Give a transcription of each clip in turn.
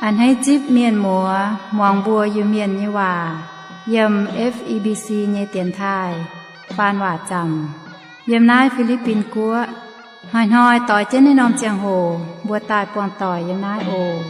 A'hneiv zipv mienh muoz muangx mbuo Iu-Mienh nyei waac yiem F E B C nyei dienx taaih faan waac zaamc yiem naaiv Fi^li^bin Guoqv. Hnoi-hnoi doix jienv naaiv norm ziangh hoc mbuo daaih buangh doic yiem naaiv oc.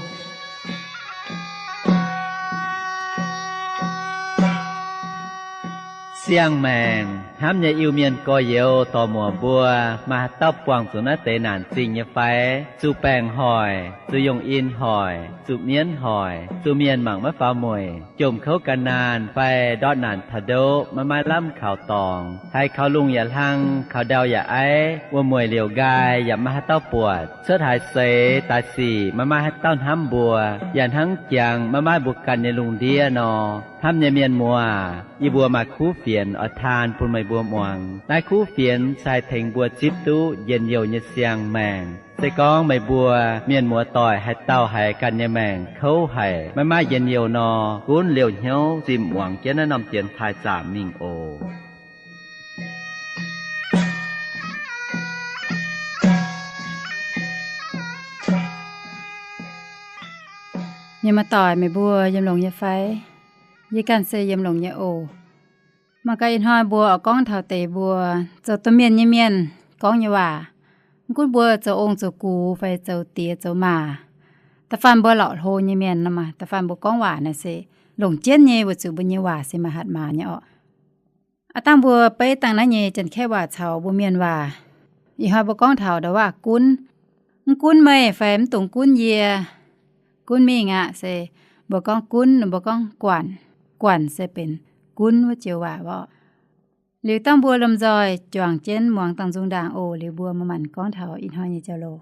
Siang-maengc hnamv nyei Iu-Mienh gorx-youz dorc-muoc mbuo, maaih haaix dauh buangh zuqc naaiv deix naanc zingh nyei fai? Zuqc baengc hoic, zuqc yongh in hoic, zuqc mienv hoic, zuqc mienh mangc maiv faaux mueic, jomc kouv gan naanh fai ndortv naanc taux ndoqv maiv maaih lamh kaux dorngx, haiz kaux lungh yaac hlang, kaux ndau yaac aiv, wuom-mueic liouc nqaai yaac maiv maaih haaix dauh buatc, cuotv haaix seix daaih sic maiv maaih haaix dauh hnamv mbuo, yaac hnangv jangx maiv maaih mbuo ganh nyei lungh ndiev nor. Hnamv nyei mienh muoz, yie mbuo maaih kuv fienx oix taan bun meih mbuo muangx. Naaiv kuv fienx se haih tengx mbuo zipv duqv njien-youh nyei siang-maengc. Se gorngv meih mbuo mienh muoz doic haaix dauh haiz ganh nyei maengc kouv haic, maiv maaih njien-youh nor, gunv liouh hnyouv zimh muangx jienv naaiv norm dienx taaih zaamc mingh oc. Mienh muoz doic, meih mbuo yiem longx nyei fai? Yie ganh se yiem longx nyei oc. Mangc gaax ih hnoi mbuo oix gorngv taux deix mbuo zoux domh mienh nyei mienh gorngv nyei waac. Mv gunv mbuo zoux ong zoux gux fai zoux diex zoux maac, da'faanh mbuo lorqc hlo nyei mienh nor maah, da'faanh mbuo gorngv waac naaic se longc jienv nyei, weic zuqc mbuo nyei waac se maaih hatc maaz nyei orqc. Aav dangh mbuo beiv dangh naaiv nyei Janx-Kaeqv waac caux mbuo Mienh waac. Ih hnoi mbuo gorngv taux ndau waac gunv. Mv gunv meih fai mv dungx gunv yie. Gunv mingh aqv. Se mbuo gorngv gunv, mbuo gorngv guanc. Guanc se benx gunv wuov joux waac orqc. Liuz dangh mbuo lomh nzoih juangc jienv muangx dangh nzung ndaangc oc. Liuz mbuo maaih maanc gorngv taux ih hnoi nyei jauv-louc.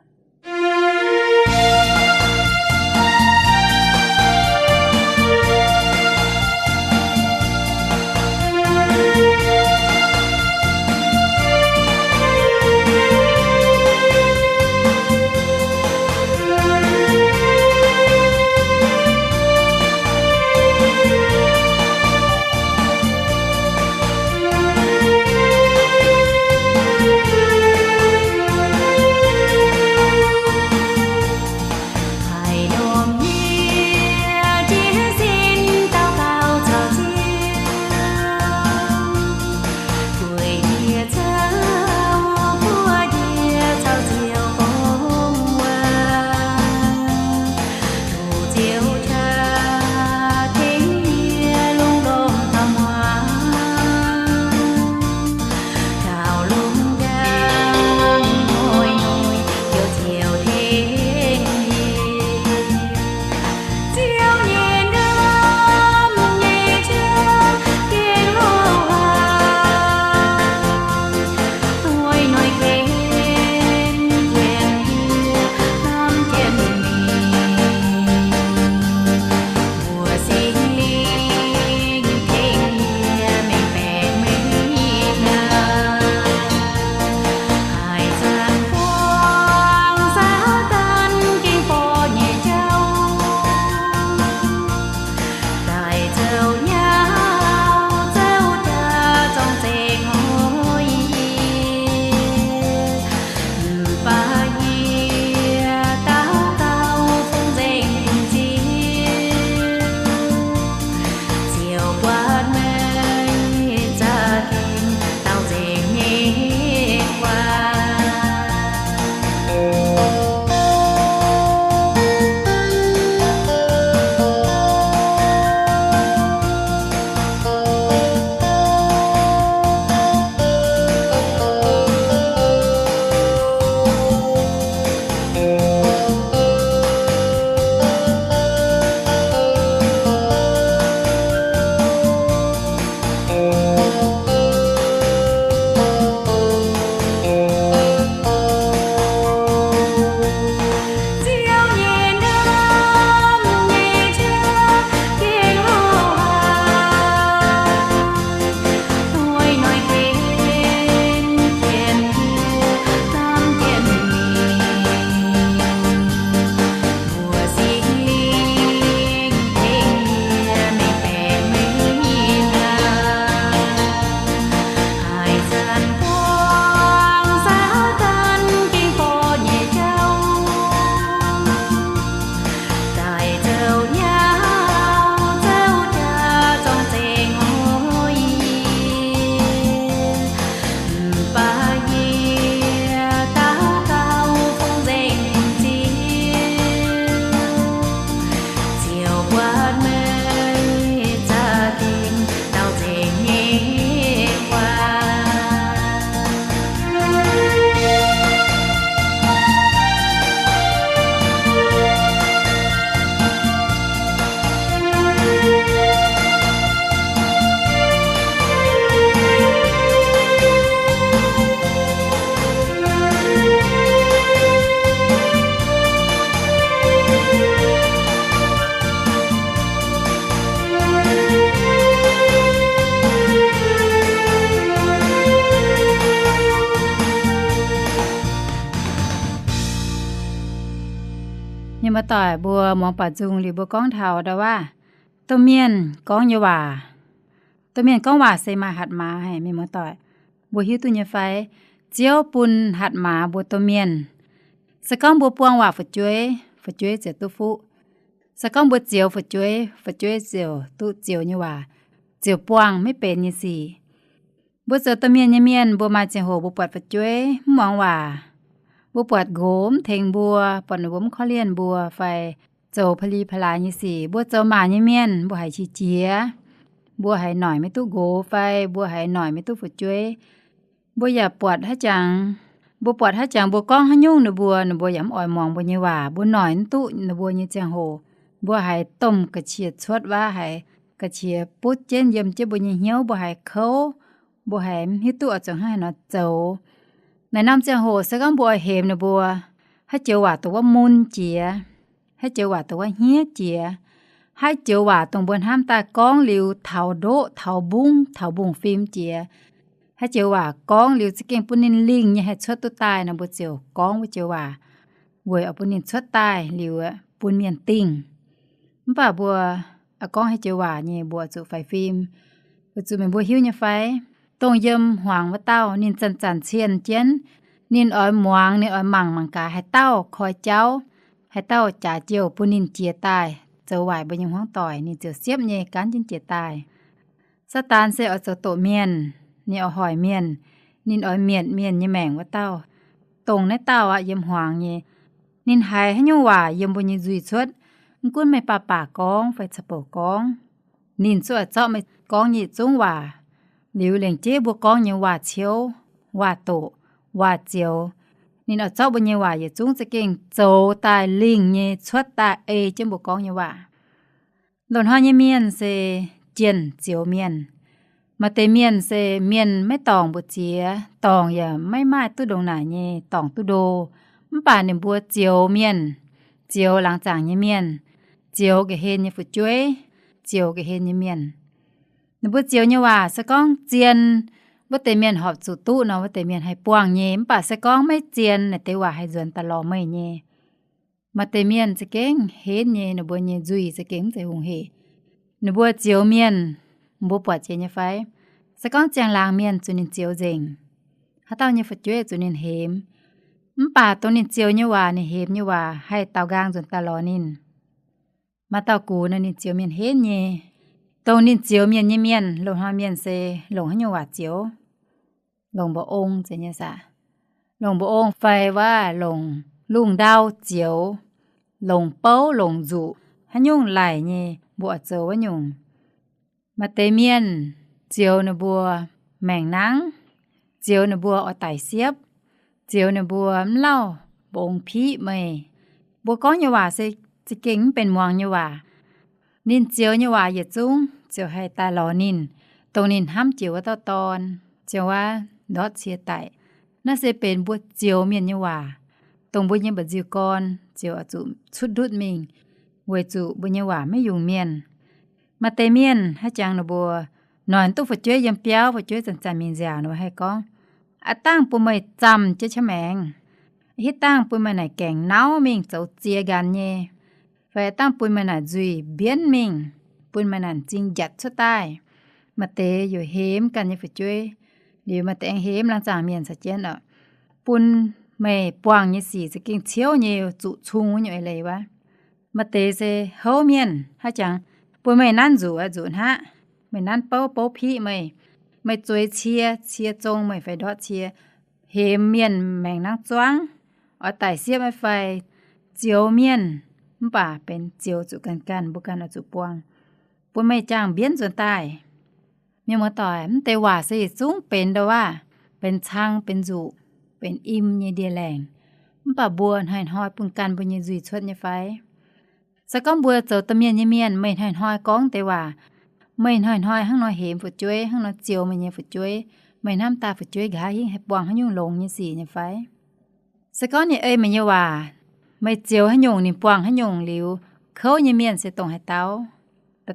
Doic mbuo muangx baac nzung liuz mbuo gorngv taux ndau waac, domh mienh gorngv nyei waac. Domh mienh gorngv waac se maaih hatc maaz haic, mienh muoz-doic. Mbuo hiuv duqv nyei fai? Ziouv bun hatc maaz mbuo domh mienh. Se gorngv mbuo buangh waac fu'jueiv, fu'jueiv ziouc duqv fuqv. Se gorngv mbuo zioux fu'jueiv, fu'jueiv ziouc duqv zioux nyei waac, ziouc buangh maiv benx nyei sic. Mbuo zoux domh mienh nyei mienh, mbuo maaih ziangh hoc mbuo buatc fu'jueiv mv muangx waac, mbuo buatc nqox mv tengx mbuo, buatc ninh mbuo mv korv-lienh mbuo fai zoux pa'li pa'laaix nyei sic, mbuo zoux maac nyei mienh mbuo haiz qiex jiez, mbuo haiz noic maiv duqv nqox fai mbuo haiz noic maiv duqv fu'jueiv. Mbuo yaac buatc haaix jangx, mbuo buatc haaix jangx mbuo gorngv haaix nyungc ninh mbuo, ninh mbuo yaac mv oix muangx mbuo nyei waac, mbuo noic mv duqv ninh mbuo nyei ziangh hoc, mbuo haiz domh ga'qiex cuotv waac, haiz ga'qiex butv jienv yiem jienv mbuo nyei hnyouv, mbuo haiz kouv, mbuo haiz mv hiuv duqv oix zuqc hnangv haaix nor zoux. Naaiv norm ziangh hoc se gorngv mbuo oix hemx ninh mbuo, haaix joux waac dongh wuov mun jiex, haaix joux waac dongh wuov hniev jiex, haaix joux waac dongh mbuo hnamv daaih gorngv liuz taux ndoqv, taux mbungv, taux mbungv-fim jiex, haaix joux waac gorngv liuz za'gengh bun ninh lingh nyei haih cuotv duqv daaih nor, mbuo ziouc gorngv wuov joux waac weic oix bun ninh cuotv daaih liuz bun mienh dingh. Mv baac mbuo gorngv haaix joux waac nyei mbuo zuqc faix fim. Weic zuqc meih mbuo hiuv nyei fai? Dongh yiem hmuangx wuov dauh ninh zanc-zanc cien jienv, ninh oix muangx, ninh oix mangc mangc gaax haaix dauh koi jauv, haaix dauh jaax jouh bun ninh jiez daaih zoux waaic mbuo nyei hmuangv doic, ninh ziouc siepv nyei gaanv jienv jiez daaih. Saadaan se oix zoux doqc mienh, ninh oix hoic mienh, ninh oix mietc mienh nyei maengc wuov dauh. Dongh naaiv dauh aqv yiem hmuangx nyei, ninh haiz haaix nyungc waac yiem mbuo nyei nzuih cuotv, mv gunv meih baac baac gorngv fai ca'bouc gorngv, ninh cuotv oix zorqv meih gorngv nyei yietc zungv waac, liuz lengc jeiv mbuo gorngv nyei waac-ciouv, waac-doqc, waac-zioux, ninh oix zorqv mbuo nyei waac yietc zungv za'gengh zoux daaih lingh nyei cuotv daaih ei jienv mbuo gorngv nyei waac. Loz-hnoi nyei mienh se jienh zioux mienh. Maaih deix mienh se mienh maiv dorngc mbu'ziex, dorngc yaac maiv maaih duqv ndongc naaic nyei dorngc duqv ndo. Mv baac ninh mbuo zioux mienh, zioux laangz zaangc nyei mienh, zioux ga'hlen nyei fu'jueiv, zioux ga'hlen nyei mienh. Ninh mbuo zioux nyei waac se gorngv zien, wuov deix mienh horpc zuqc duqv nor, wuov deix mienh haih buangh nyei. Mv baac se gorngv maiv zien, naaic deix waac haih nzuonx daaih lorz meih nyei. Maaih deix mienh za'gengh henv nyei, ninh mbuo nyei nzuih za'gengh mv zeiz hungh hec. Ninh mbuo zioux mienh, mbuo buatc jiex nyei fai? Se gorngv ziangh laangz mienh zuqc ninh zioux nzengc, haaix dauh nyei fu'jueiv zuqc ninh hemx. Mv baac dongh ninh zioux nyei waac, ninh hemx nyei waac haih daaux nqaang nzuonx daaih lorz ninh. Maaih dauh gux nor, ninh zioux mienh henv nyei. Dongh ninh zioux mienh nyei mienh, loz-hnoi mienh se longc haaix nyungc waac zioux? Longc mba'ong zeiz nyei saah? Longc mba'ong fai waac longc lungh ndau zioux, longc bouv longc nzuqc, haaix nyungc laic nyei mbuo oix zoux wuov nyungc. Maaih deix mienh zioux ninh mbuo maengc nangv, zioux ninh mbuo oix daic siepv, zioux ninh mbuo mv lauh mba'ong piqv meih. Mbuo gorngv nyei waac se za'gengh mv benx muangx nyei waac. Ninh zioux nyei waac yietc zungv ziouc haih daaih lorz ninh, dongh ninh hnamv jiex wuov dauh dorn, ziouc waac ndortv cie daic. Naaiv se benx mbuo zioux mienh nyei waac, dongh mbuo nyei mba'nziu-gorn ziouc oix zuqc cuotv ndutv mingh, weic zuqc mbuo nyei waac maiv yungz mienh. Maaih deix mienh haaix jangx ninh mbuo noic duqv fu'jueiv yiem biauv, fu'jueiv zanc-zanc mingh nziaauc, ninh mbuo haih gorngv, Aav dangh bun meih zamh jienv qaqv maengx, hitv dangh bun meih naaic gaengh nauv mingh zoux ziex nqanx nyei, fai aav dangh bun meih naaic nzuih mbienv mingh, bun meih naaic m'zing njatc cuotv daaih. Maaih deix youc hemx ganh nyei fu'jueiv, liuz maaih deix aengx hemx laangz zaangc mienh caux jienv oc, bun meih buangh nyei sic za'gengh ciouv nyei, zuqc cung wuov nyungc eix leiz wuov. Maaih deix se houv mienh haaix jangx, bun meih nanv nzuqc aqv, nzuqc hnaqv, meih nanv bouv, bouv piqv meih, meih zueiz cie, cie zong meih fai ndortv cie, hemx mienh maengc nangv zuangv, oix daic siepv fai, zioux mienh, mv baac benx zioux zuqc ganh ganh, mbuo ganh oix zuqc buangh, bun meih jangx mbienv nzuonx daaih. Mienh muoz-doic, mv deix waac se yietc zungv benx ndau waac, benx cang, benx nzuqc, benx im nyei ndie-laengc. Mv baac mbuo hnoi-hnoi bun ganh mbuo nyei nzuih cuotv nyei fai? Se gorngv mbuo zoux domh mienh nyei mienh, meih hnoi-hnoi gorngv deix waac, meih hnoi-hnoi hnangv nor hemx fu'jueiv, hnangv nor zioux meih nyei fu'jueiv, meih hnamv daaih fu'jueiv nqa'haav hingv haih buangh haaix nyungc longx nyei sic nyei fai? Se gorngv ninh ei meih nyei waac, meih zioux haaix nyungc ninh buangh haaix nyungc liuz, kouv nyei mienh se dongh haaix dauh?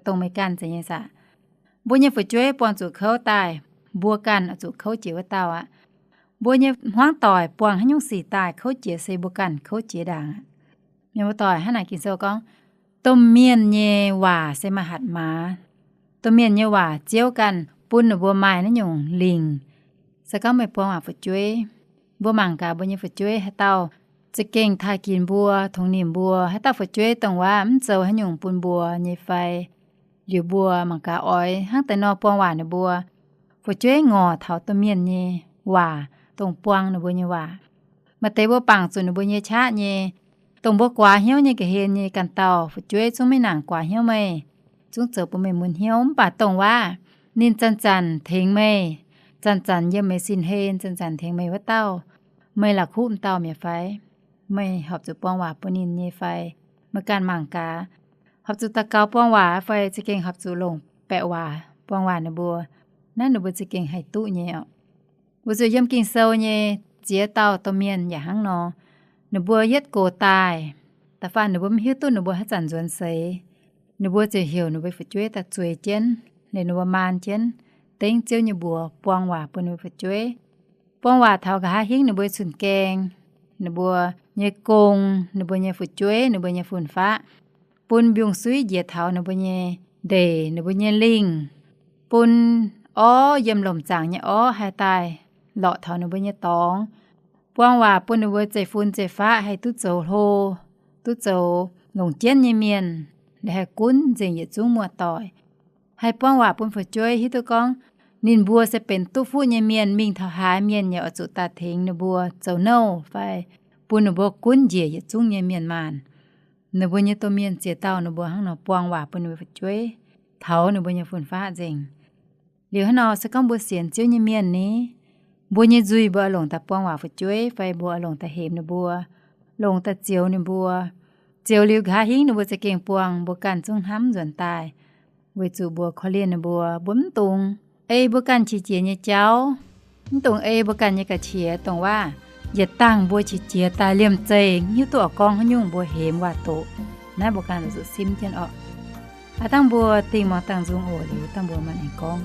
Dongh meih ganh zeiz nyei saah? Mbuo nyei fu'jueiv buangh zuqc kouv daaih, mbuo ganh oix zuqc kouv jiex wuov dauh aqv. Mbuo nyei hmuangv doic buangh haaix nyungc sic daaih kouv jiex se mbuo ganh kouv jiex ndaangc aqv. Mienh muoz-doic, hnangv naaic Ging-Sou gorngv, domh mienh nyei waac se maaih hatc maaz. Domh mienh nyei waac Ziouv ganh bun ninh mbuo maaih naaiv nyungc lingc. Se gorngv meih buang waac fu'jueiv, mbuo mangc gaax mbuo nyei fu'jueiv haaix dauh za'gengh taaih ginx mbuo, tongx nimc mbuo, haaix dauh fu'jueiv dongh waac mv zoux haaix nyungc bun mbuo nyei fai, liuz mbuo mangc gaax oix hnangv deix nor buang waac ninh mbuo. Fu'jueiv ngorc taux domh mienh nyei waac, dongh buang ninh mbuo nyei waac. Maaih deix mbuo bangc zuqc ninh mbuo nyei qaqv nyei, dongh mbuo guaax hnyouv nyei ga'hlen nyei ganh dauh fu'jueiv zungv maiv nangc guaax hnyouv meih, zungv zoux bun meih mun hnyouv. Mv baac dongh waac ninh zanc-zanc tengx meih, zanc-zanc yiem meih sin-hlen, zanc-zanc tengx meih wuov dauh, meih la'kuqv m'dauh mi'aqv fai? Meih horpc zuqc buang waac bun ninh nyei fai? Meih ganh mangc gaax, horpc zuqc daux gaux buang waac fai za'gengh horpc zuqc longc baeqc waac buang waac ninh mbuo, naaiv ninh mbuo za'gengh haih duqv nyei oc. Weic zuqc yiem Ging-Sou nyei ziex dauh domh mienh yaac hnangv nor, ninh mbuo yietv gox daaih, da'faanh ninh mbuo mv hiuv duqv ninh mbuo haaix zanc nzuonx seix, ninh mbuo ziouc heuc ninh mbuo fu'jueiv daaih zueiz jienv, liuz ninh mbuo maan jienv dengv Ziouv nyei mbuox buang waac bun ninh mbuo fu'jueiv. Buang waac taux nqa'haav hingv ninh mbuo nyei cun-gaeng, ninh mbuo nyei gong, ninh mbuo nyei fu'jueiv, ninh mbuo nyei fun-faqv, bun mbiungc-suiv njiec taux ninh mbuo nyei ndeic, ninh mbuo nyei lingh, bun orv yiem lomc zaangc nyei orv haih daaih lorqc taux ninh mbuo nyei dorngx. Buang waac bun ninh mbuo zeiv-fun zeiv-faqv haih duqv zoux hlo, duqv zoux longc jienv nyei mienh, liuz haih gunv nzengc yietc zungv muoz-doic. Haih buang waac bun fu'jueiv hiuv duqv gorngv ninh mbuo se benx duqv fuqv nyei mienh, mingh taux haaix mienh yaac oix zuqc daaih tengx ninh mbuo zoux nouh fai bun ninh mbuo gunv njiec yietc zungv nyei mienh maanh. Ninh mbuo nyei domh mienh ziex dauh ninh mbuo hnangv nor buang waac bun ninh mbuo fu'jueiv taux ninh mbuo nyei fun-faqv nzengc. Liuz hnangv nor se gorngv mbuo sienx Ziouv nyei mienh ni, mbuo nyei nzuih mbuo oix longc daaih buang waac fu'jueiv fai mbuo oix longc daaih hemx ninh mbuo, longc daaih zioux ninh mbuo. Zioux liuz nqa'haav hingv ninh mbuo za'gengh buangh, mbuo ganh zungv hnamv nzuonx daaih, weic zuqc mbuo korv-lienh ninh mbuo. Mbuo mv dungx ei mbuo ganh qiex jiez nyei jauv, mv dungx ei mbuo ganh nyei ga'qiex dongh waac yietc dangh mbuo qiex jiez daaih liemh zeih mv hiuv duqv oix gorngv haaix nyungc mbuo hemx waac-doqc. Naaiv mbuo ganh oix zuqc simv jienv orqc. Aav dangh mbuo dingh muangx dangh nzung oc, liuz dangh mbuo maaih aengx gorngv.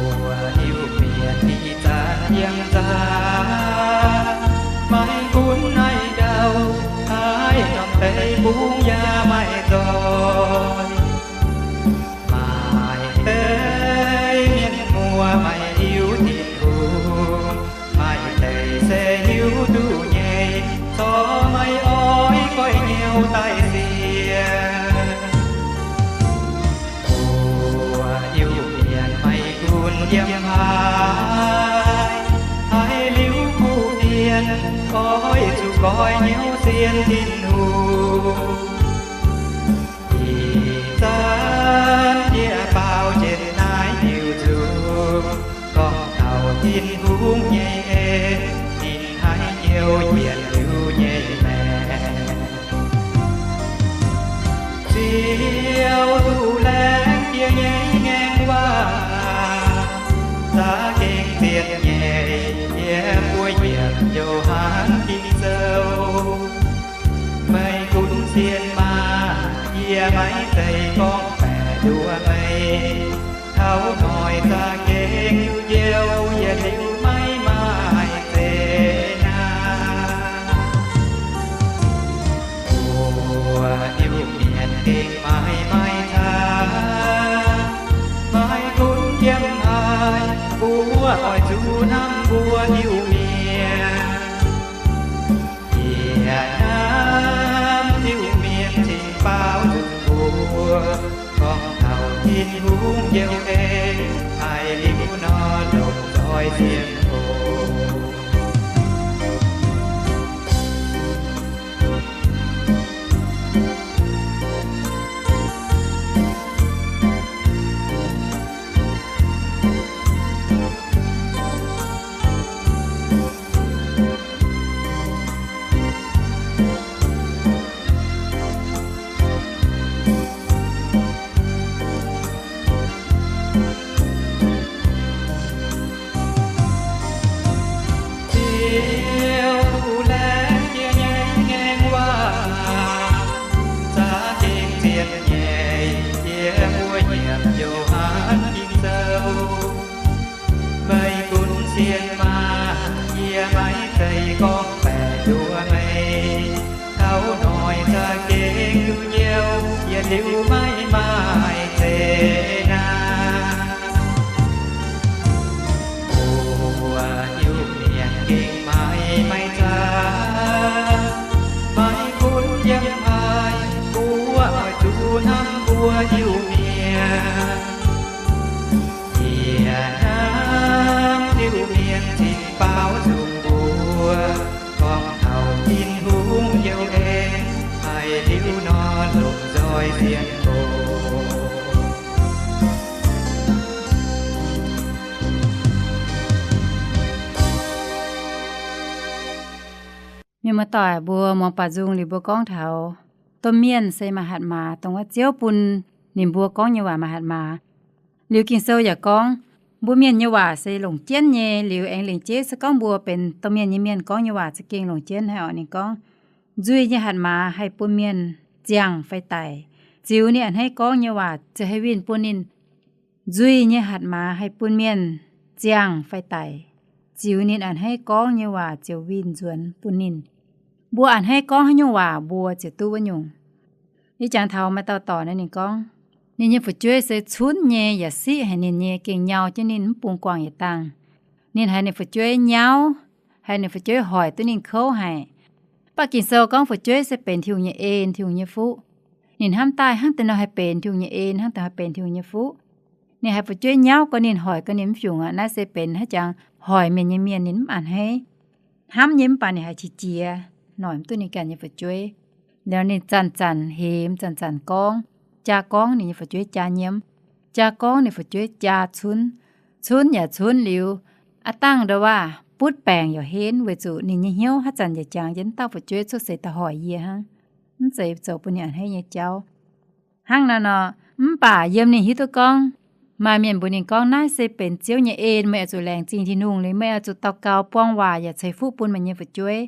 Mbuo Iu-Mienh ih zanc yiem nzangc, maiv gunv naaiv ndau, haaix norm deic-bung yaac maiv nzoih. Maaih deix mienh muoz maiv hiuv Tin-Hungh, maaih deix se hiuv duqv nyei, corc maiv oix goiv hnyouv daaih sienx. Mbuo Iu-Mienh maiv gunv yiem haaix, haiz liuz kuv dien, oix zuqc goiv hnyouv sienx Tin-Hungh. Ih zanc yie baaux jienv naaiv diuc nzung, gorngv taux Tin-Hungh nyei en, ninh haiz hnyouv yietc liuz nyei maengc. Ziouv duqv laengz jiex nyei ngaengc waac, za'gengh zietc nyeic yie mbuo yietc Yo^han Ging-Sou. Meih gunv sienx maah! Yie maiv zeiz gorngv baeqc nduov meih. Taux noic za'gengh njoux yietc liuz maiv maaih zeqc naanc. Mbuo Iu-Mienh gengh maiv maaih caav, maiv gunv yiem haaix, mbuo oix zuqc hnamv mbuo Iu-Mienh. Yie hnamv Iu-Mienh cingx baaux nzung mbuo, gorngv taux Tin-Hungh njoux en, haiz liuz nor longc zoih sienx oc. Liuz maiv maaih zeiz naaic, mbuo Iu-Mienh gengh maaih maiv zaax, maiv gunv yiem haaix, mbuo oix zuqc hnamv mbuo Iu-Mienh. Yie hnamv Iu-Mienh cingx baaux nzung mbuo, gorngv taux Tin-Hungh youh en, haiz liuz nor longc nzoih sienx oc. Mienh muoz-doic mbuo muangx baac nzung liuz mbuo gorngv taux domh mienh se maaih hatc maaz, dongh wuov Ziouv bun ninh mbuo gorngv nyei waac maaih hatc maaz. Liuz Ging-Sou yaac gorngv, mbuo mienh nyei waac se longc jienv nyei. Liuz aengx lengc jeiv se gorngv mbuo benx domh mienh nyei mienh gorngv nyei waac za'gengh longc jienv haic orqc. Ninh gorngv, nzuih nyei hatc maaz haih bun mienh ziangh fai daic, ziux ninh a'hneiv gorngv nyei waac ziouc haih winh bun ninh. Nzuih nyei hatc maaz haih bun mienh ziangh fai daic, ziux ninh a'hneiv gorngv nyei waac ziouc winh nzuonx bun ninh. Mbuo a'hneiv gorngv haaix nyungc waac, mbuo ziouc duqv wuov nyungc. Yie jangx taux maaih dauh dorc naaiv, ninh gorngv, ninh nyei fu'jueiv se cunv nyei yaac siqv haic ninh nyei, gengh nyau jienv ninh, mv bungx guangc yietc dangh. Ninh haiz ninh fu'jueiv nyauv, haiz ninh fu'jueiv hoic duqv ninh kouv haic. Mv baac Ging-Sou gorngv fu'jueiv se benx Tin-Hungh nyei en, Tin-Hungh nyei fuqv. Ninh hnamv daaih hnangv deix nor haih benx Tin-Hungh nyei en, hnangv deix haih benx Tin-Hungh nyei fuqv. Ninh haiz fu'jueiv nyauv gorngv ninh, hoic gorngv ninh, mv fungc aqv. Naaiv se benx haaix jangx hoic mienh nyei mienh ninh mv a'hneiv. Hnamv nyei mv baac ninh haiz qiex jiez, noic mv duqv ninh ganh nyei fu'jueiv. Liuz ninh zanc-zanc hemx, zanc-zanc gorngv, jaa gorngv ninh nyei fu'jueiv jaa nyiemv, jaa gorngv ninh fu'jueiv jaa cunv. Cunv yaac cunv liuz, aav dangh nduov waac butv baengc yaac henv, weic zuqc ninh nyei hnyouv haaix zanc yaac jangx jienv dauh fu'jueiv cuotv seix daaih hoic yie hnangv. Mv zeiz zoux bun ninh a'hneiv nyei jauv. Hnangv naaiv nor, mv baac yiem ninh hiuv duqv gorngv, maaih mienh mbuox ninh gorngv, naaiv se benx Ziouv nyei en, meih oix zuqc laengz zingh Tin-Hungh, liuz meih oix zuqc daux gaux buang waac yaac ceix fuqv bun meih nyei fu'jueiv.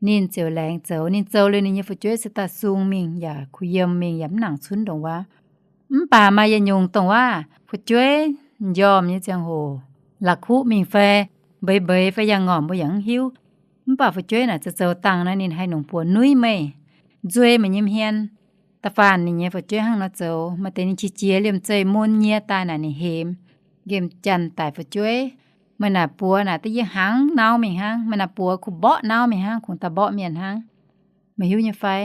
Ninh ziouc laengz zoux. Ninh zoux liuz ninh nyei fu'jueiv se daaih sung mingh yaac kuh yiem mingh yaac mv nangc cunv ndongc wuov. Mv baac maaih yietc nyungc dongh waac fu'jueiv m'njormh nyei ziangh hoc, la'kuqv mingh fai mbeix mbeix fai yangh ngorc mbuo yaac mv hiuv. Mv baac fu'jueiv naaic zoux zoux dangh naaiv ninh haih nongc buoz nuiv meih, nzuei meih nyei hmien. Da'faanh ninh nyei fu'jueiv hnangv nor zoux, maaih deix ninh qiex jiez liemh zeih mun nyie daaih naaic ninh hemx, nqemh janx daic fu'jueiv. Meih naaic buoz naaic da'yie hnaangx nauv mingh hnangv, meih naaic buoz kuh mborqv nauv mingh hnangv, kungx daaih mborqv mienh hnangv. Meih hiuv nyei fai?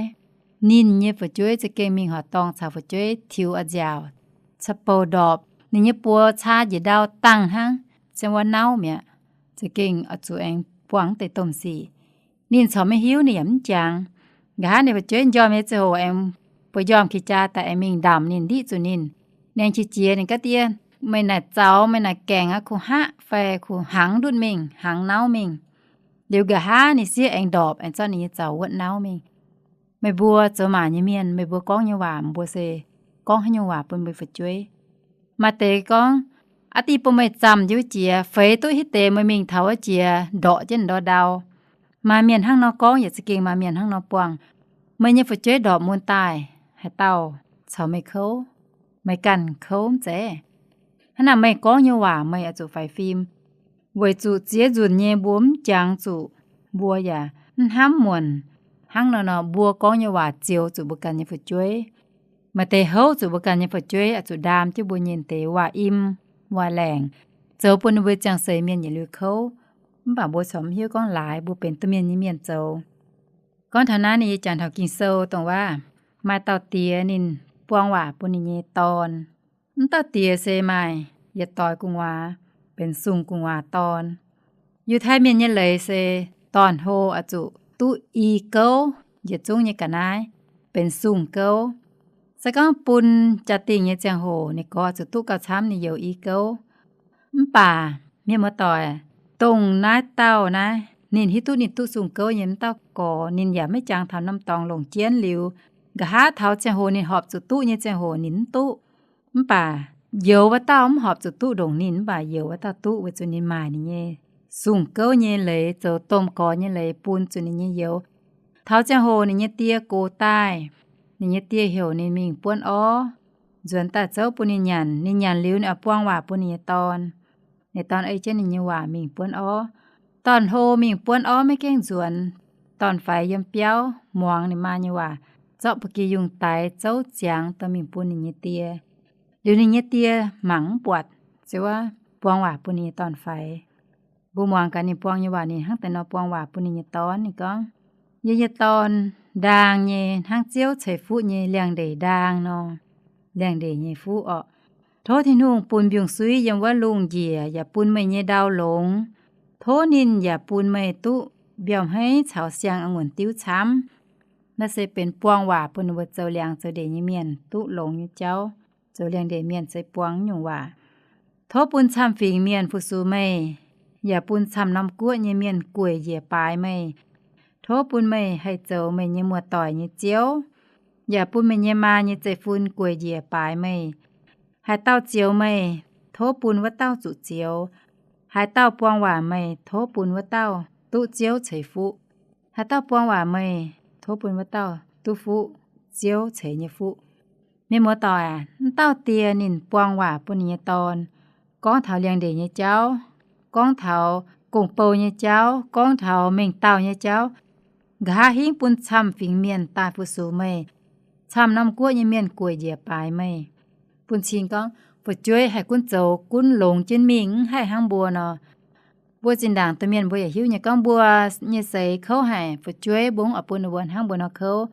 Ninh nyei fu'jueiv za'gengh mingh horqc dorngh caux fu'jueiv tiux a'nziaauc, caa bouh ndorpc, ninh nyei buoz caa njiec ndau dangh hnangv, ziang wuov nauv mi'aqv. Za'gengh oix zuqc aengx buangh deix domh sic. Ninh corc maiv hiuv, ninh yaac mv jangx. Nqa'haav ninh fu'jueiv m'njormh nyei ziangh hoc aengx bueix m'njormh qiex jaa daaih aengx mingh ndamc ninh, ndiqv zuqc ninh. Ninh aengx qiex jiez, ninh ga'ndiev, meih naaic zaux, meih naaic gaengh aqv, kuh haqv fai kuh hnaangx ndutv mingh, hnaangx nauv mingh. Liuz nqa'haav ninh sieqv aengx ndorpc, aengx zorqv ninh nyei zaux wuotv nauv mingh. Meih mbuo zoux maac nyei mienh, meih mbuo gorngv nyei waac, mbuo se gorngv haaix nyungc waac bun meih fu'jueiv? Maaih deix gorngv, aa, dih bun meih zaamh jienv wuov jiex, feix duqv hitv deix, meih mingh taux wuov jiex ndorqc jienv ndor ndau. Maaih mienh hnangv nor gorngv, yaac za'gengh maaih mienh hnangv nor buangh. Meih nyei fu'jueiv ndorpc mun daaih, haaix dauh caux meih kouv? Meih ganh kouv mv zeiz? Hnangv naaic meih gorngv nyei waac meih oix zuqc faix fim, weic zuqc ziex nzunc nyei mbuo mv jangx zuqc, mbuo yaac mv hnamv muonc. Hnangv nor nor mbuo gorngv nyei waac zioux zuqc mbuo ganh nyei fu'jueiv. Maaih deix houv zuqc mbuo ganh nyei fu'jueiv oix zuqc ndaam jienv mbuo nyei deix waac-im, waac-laengc, zoux bun ninh mbuo ziangh seix mienh yietc liuz kouv. Mv baac mbuo corc mv hiuv gorngv laaix mbuo benx domh mienh nyei mienh zoux. Gorngv taux naaiv ninh yie jangx taux Ging-Sou dongh waac, maaih dauh diex ninh buang waac bun ninh nyei dorn. Mv dauh diex se maaih yietc doix gu'nguaaz, benx sung-gu'nguaaz dorn. Yiutai Mienh nyei leiz se dorn-hlo oix zuqc duqv i gouv, yietc zungv nyei ga'naaiv benx sung-gouv. Se gorngv bun jaa-dingh nyei ziangh hoc ninh gorx oix zuqc duqv gauh camv ninh youz i gouv. Mv baac mienh muoz-doic, dongh naaiv dauh naaiv ninh hiuv duqv ninh duqv sung-gouv nyei mv dauh gorx, ninh yaac maiv jangx taux norm dorngx longc jienv liuz, nqa'haav taux ziangh hoc ninh horpc zuqc duqv nyei ziangh hoc ninh mv duqv. Mv baac youz wuov dauh mv horpc zuqc duqv ndongc ninh, mv baac youz wuov dauh duqv weic zuqc ninh maaic ninh nyei sung-gouv nyei leiz, zoux domh gorx nyei leiz bun zuqc ninh nyei youz. Taux ziangh hoc ninh nyei die gox daaih, ninh nyei die heuc ninh mingh buonv orv, nzuonx daaih zouv bun ninh nyanc. Ninh nyanc liuz ninh oix buang waac bun ninh nyei dorn. Ninh dorn ei jienv ninh nyei waac mingh buonv orv. Dorn-hlo mingh buonv orv maiv gaengh nzuonx. Dorn-faix yiem biauv muangx ninh maa nyei waac, zorqv ba'gi yungh daix zouv ziangx dorh mingh bun ninh nyei die. Liuz ninh nyei die mangc mv buatc, ziouc wuov buang waac bun ninh nyei dorn-faix. Mbuo muangx gaax ninh buang nyei waac, ninh hnangv deix nor buang waac bun ninh nyei dorn. Ninh gorngv, Yie nyei dorn, ndaang nyei hnangv ziouv ceix fuqv nyei liangx-ndeic ndaang nor, liangx-ndeic nyei fuqv orqc. Tov Tin-Hungh bun mbiungc-suiv yiem wuov lungh njiec yaac bun meih nyei ndau longx. Tov ninh yaac bun meih duqv mbiauh hmeiv caux siang a'ngunc diuv camv. Naaiv se benx buang waac bun ninh mbuo zoux liangx zoux ndeic nyei mienh duqv longx nyei jauv. Zoux liangx ndeic mienh se buang nyungc waac. Tov bun camv-fingx mienh fu-sux meih, yaac bun camv-norm guoqv nyei mienh gueic njiec baaix meih. Tov bun meih haih zoux meih nyei muoz-doic nyei ziouv, yaac bun meih nyei maa nyei zeiv-fun gueic njiec baaix meih. Haaix dauh zioux meih, tov bun wuov dauh zuqc zioux. Haaix dauh buang waac meih, tov bun wuov dauh duqv ziouv ceix fuqv. Haaix dauh buang waac meih, tov bun wuov dauh duqv fuqv ziouv ceix nyei fuqv. Mienh muoz-doic aac, mv dauh die ninh buang waac bun ninh nyei dorn, gorngv taux liangx-ndeic nyei jauv, gorngv taux gong-bou nyei jauv, gorngv taux mengh dauh nyei jauv, nqa'haav hingv bun camv-fingx mienh daaih fu-sux meih, camv-norm guoqv nyei mienh gueic njiec baaix meih. Bun cing gorngv fu'jueiv haih gunv zoux gunv longx jienv mingh, mv haih hnangv mbuo nor. Mbuo zinh ndaangc domh mienh mbuo yaac hiuv nyei gorngv mbuo nyei seix kouv haic, fu'jueiv mbuo mv oix bun ninh mbuo hnangv mbuo nor kouv.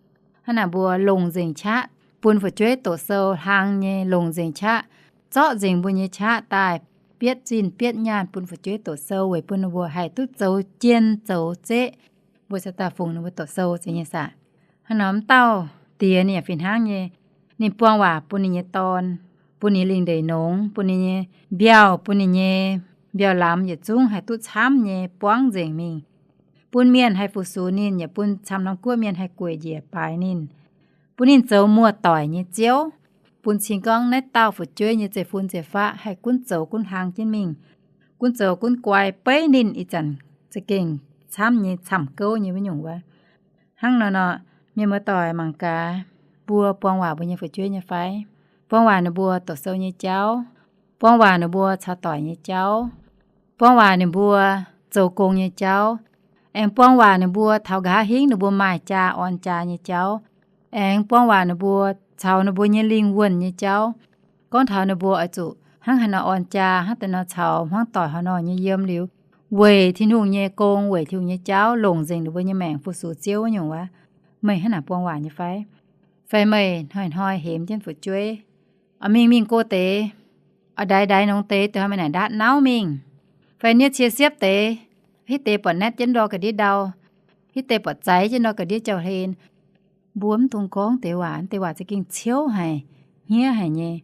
Hnangv naaic mbuo longc nzengc qaqv bun fu'jueiv doqc sou, hlang nyei longc nzengc qaqv, zorqv nzengc mbuo nyei qaqv daaih bietv zinh bietv nyaanh bun fu'jueiv doqc sou weic bun ninh mbuo haih duqv zoux jien zoux zeqv, mbuo cingx daaih fungx ninh mbuo doqc sou zeiz nyei saah. Hnangv nor mv dauh diex ninh yaac fih hnangv nyei. Ninh buang waac bun ninh nyei dorn, bun ninh lingh ndeic nongx, bun ninh nyei mbiauh, bun ninh nyei mbiauh lamz yietc zungv haih duqv camv nyei buangv nzengc mingh. Bun mienh haih fu-sux ninh, yaac bun camv-norm guoqv mienh haih gueic njiec baaix ninh. Bun ninh zoux muoz-doic nyei ziouv. Bun cing gorngv naaiv dauh fu'jueiv nyei zeiv-fun zeiv-faqv haih gunv zoux gunv hlang jienv mingh, gunv zoux gunv guai beiv ninh ih zanc za'gengh camv nyei camv-gouv nyei wuov nyungc wuov. Hnangv nor nor, mienh muoz-doic mangc gaax, mbuo buang waac mbuo nyei fu'jueiv nyei fai? Buang waac ninh mbuo doqc sou nyei jauv, buang waac ninh mbuo caux doic nyei jauv, buang waac ninh mbuo zoux gong nyei jauv, aengx buang waac ninh mbuo taux nqa'haav hingv ninh mbuo maaih jaa orn jaa nyei jauv, aengx buang waac ninh mbuo caux ninh mbuo nyei lingh wuonh nyei jauv. Gorngv taux ninh mbuo oix zuqc hnangv haaix nor orn jaa, hnangv deix nor caux hmuangv doic haaix nor nyei yiem liuz, weic Tin-Hungh nyei gong, weic Tin-Hungh nyei jauv longc nzengc ninh mbuo nyei maengc fu-sux Ziouv wuov nyungc wuov. Meih hnangv naaic buang waac nyei fai? Fai meih hnoi-hnoi hemx jienv fu'jueiv, oix mingh mingh go deix, oix ndaix ndaix nongx deix, dongh meih naaic ndaatv nauv mingh, fai niouv cie siepv deix, hitv deix buatc naetv jienv ndor ga'ndiev ndau, hitv deix buatc zaiv jienv ndor ga'ndiev jauv-hlen. Mbuo mv dungx gorngv deix waac, deix waac za'gengh ciouv haic, hniev haic nyei.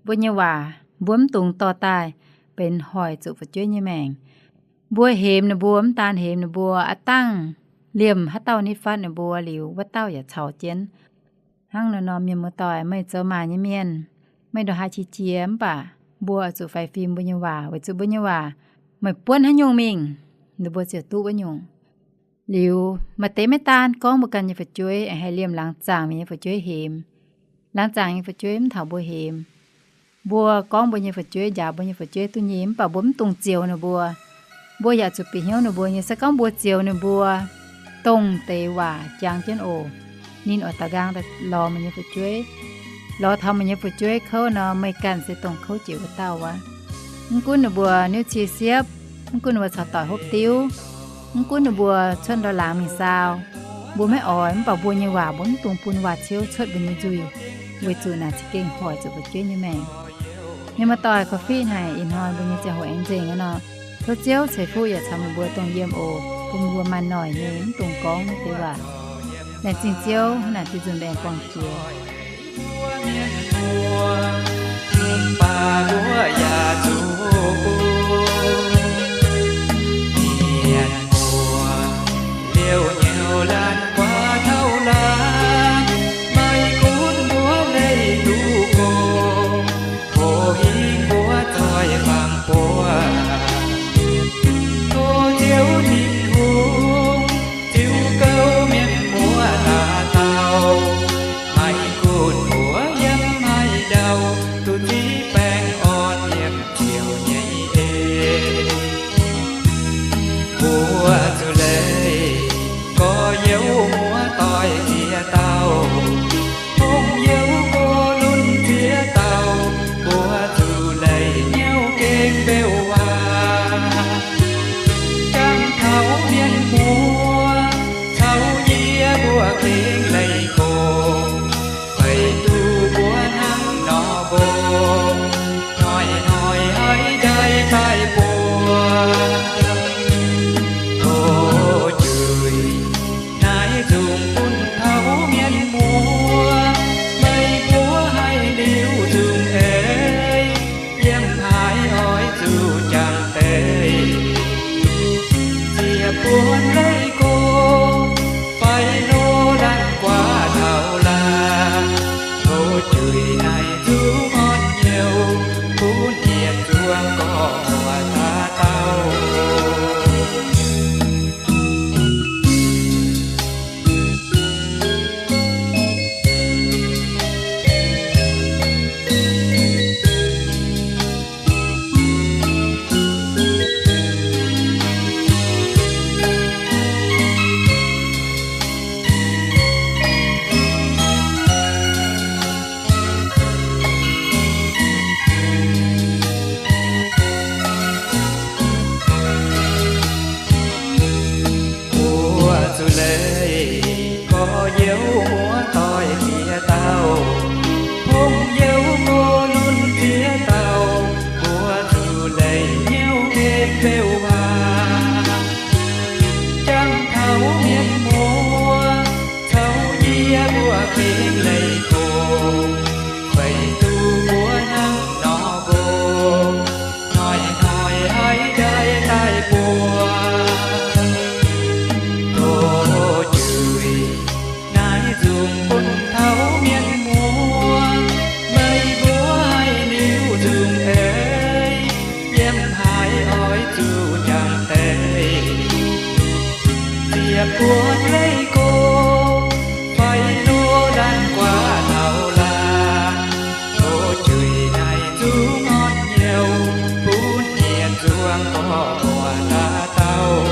Mbuo nyei waac mbuo mv dungx dorh daaih benx hoic zuqc fu'jueiv nyei maengc. Mbuo hemx ninh mbuo, mv daan hemx ninh mbuo, aav dangh liemh haaix dauh nitv fatv ninh mbuo liuz, wuov dauh yaac caux jienv. Hnangv naaiv nor, mienh muoz-doic, meih zoux maanc nyei mienh, meih ndongc haaix qiex jiez mv baac mbuo oix zuqc faix fim mbuo nyei waac, weic zuqc mbuo nyei waac meih buonv haaix nyungc mingh, ninh mbuo ziouc duqv wuov nyungc. Liuz maaih deix maiv daan gorngv mbuo ganh nyei fu'jueiv, aengx haih liemh laangz zaangc mienh nyei fu'jueiv hemx. Laangz zaangc nyei fu'jueiv mv taux mbuo hemx. Mbuo gorngv mbuo nyei fu'jueiv, njaaux mbuo nyei fu'jueiv duqv nyei, mv baac mbuo mv dungx zioux ninh mbuo. Mbuo yaac zuqc bieqc hnyouv ninh mbuo nyei. Se gorngv mbuo zioux ninh mbuo, dongh deix waac jangx jienv oc. Ninh oix daaux nqaang daaih lorz meih nyei fu'jueiv. Lorz taux meih nyei fu'jueiv kouv nor, meih ganh se dongh kouv jiex wuov dauh aqv. Mv gunv ninh mbuo niouv cie siepv, mv gunv ninh mbuo caux doic hopv diuv, mv gunv ninh mbuo cuotv ndor-laangz mingh saau, mbuo maiv oix, mv baac mbuo nyei waac mbuo mv dungx bun waac-ciouv cuotv mbuo nyei nzuih, weic zuqc naaic za'gengh hoic zuqc fu'jueiv nyei maengc. Mienh muoz-doic, korv-fiqv haic ih hnoi mbuo nyei ziangh hoc aengx nzengc aqv nor. Tov Ziouv ceix fuqv yaac caux meih mbuo dongh yiem oc. Bun mbuo maaih noic nyei mv dungx gorngv naaiv deix waac. Laengz zingh Ziouv, hnangv naaic Tin-Hungh mbuo aengx buangh jiex. Maiv gunv mbuox yiem haaix ndau, duqv ziqv baengh orn yiem ziouc nyei ei. Mbuo zuqc leih gorx-youz muoz-doic ziex dauh, Hnoi-hnoi haiz ndaaih daaih buatc, tov njuih naaiv nzung bun taux mienh muoz. Meih mbuo haih liuz nzung eix, yiem haaix oix zuqc jangx deix. Ziec buonv leih go, fai lo laanh guaax taux laanh, tov njuih naaiv nzung orn hnyouv, bun yietc nzung gorngv muoz dauh dauh. Mbuo zuqc leih gorx-youz muoz-doic ziex dauh, hungh youz go lunx ziex dauh, mbuo zuqc leih hnyouv gengh beu waac. Jangx taux mienh muoz caux yie mbuo gengh leih gox, weic duqv mbuo hnangv nor mbuo hnoi-hnoi haiz ndaaih daaih buatc. Tov njuih naaiv nzung bun taux mienh muoz, meih mbuo haih liuz nzung eix, yiem haaix oix zuqc jangx deix. Ziec buonv leih go, fai lo laanh guaax taux laanh, tov njuih naaiv nzung orn hnyouv, bun yietc nzung gorngv muoz dauh dauh.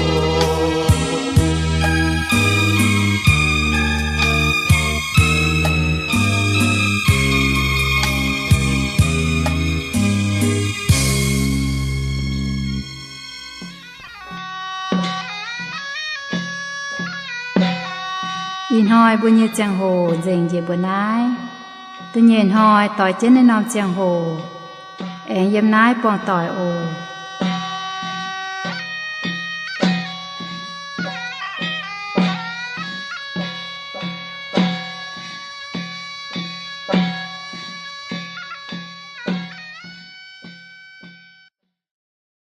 Ih hnoi mbuo nyei ziangh hoc nzengc njiec mbuo naaiv. Da'nyeic hnoi doix jienv naaiv norm ziangh hoc aengx yiem naaiv buangh doic oc.